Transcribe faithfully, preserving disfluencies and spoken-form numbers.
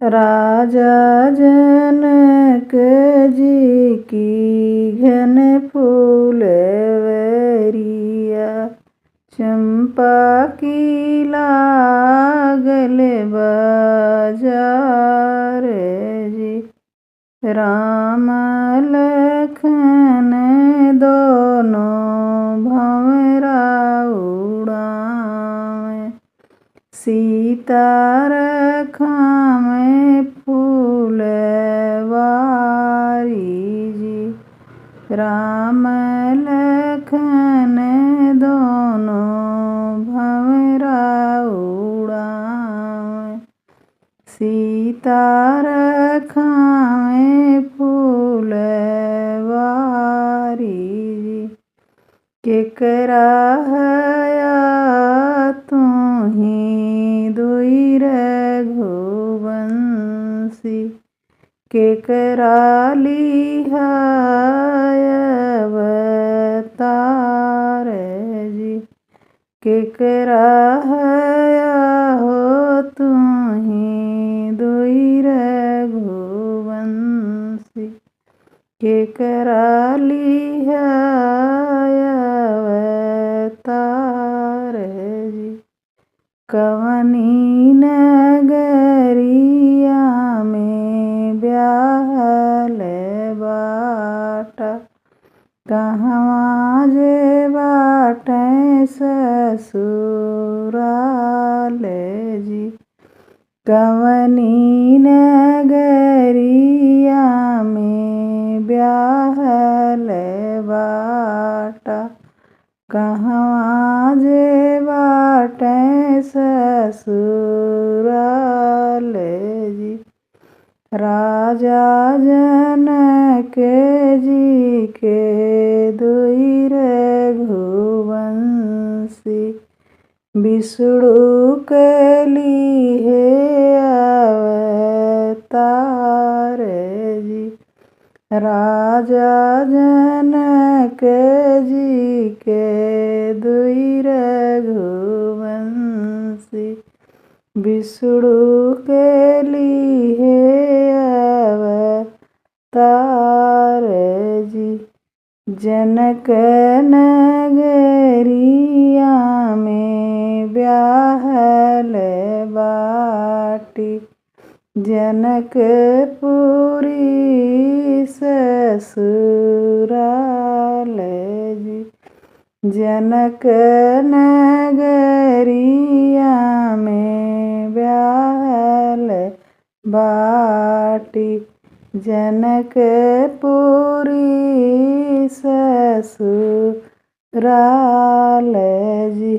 राजा जनक जी की घन फूलवरिया, चंपा की लागल बाजार जी। राम लखन दोनों भंवरा उड़ावे, सीता रखावे फूलवारी जी। राम लखन दोनों भंवरा उड़ावे, सीता रखावे फूलवारी जी। केकरा हया तू ही दुई रघुवंशी, केकरा लिहा अवतार जी। केकरा हया हो तू ही दुई रघुवंशी, केकरा लिहा अवतार जी। कवनी नगरिया में ब्याहल बाटा, कहवाँ जे बाटे ससुराल जी। कवनी नगरिया में ब्याहल बाटा, कहवाँ जे बाटे ससुराल जी। राजा जनक जी के दुई रघुवंशी, विष्णु के लिहे अवतार जी। राजा जनक जी के दुई रघुवंशी, विष्णु के लिहे अवतार जी। जनक नगरिया में ब्याहल बाटी, जनकपुरी ससुराल जी। जनक नगरिया में ब्याहल बाटी, जनकपुरी ससुराल जी।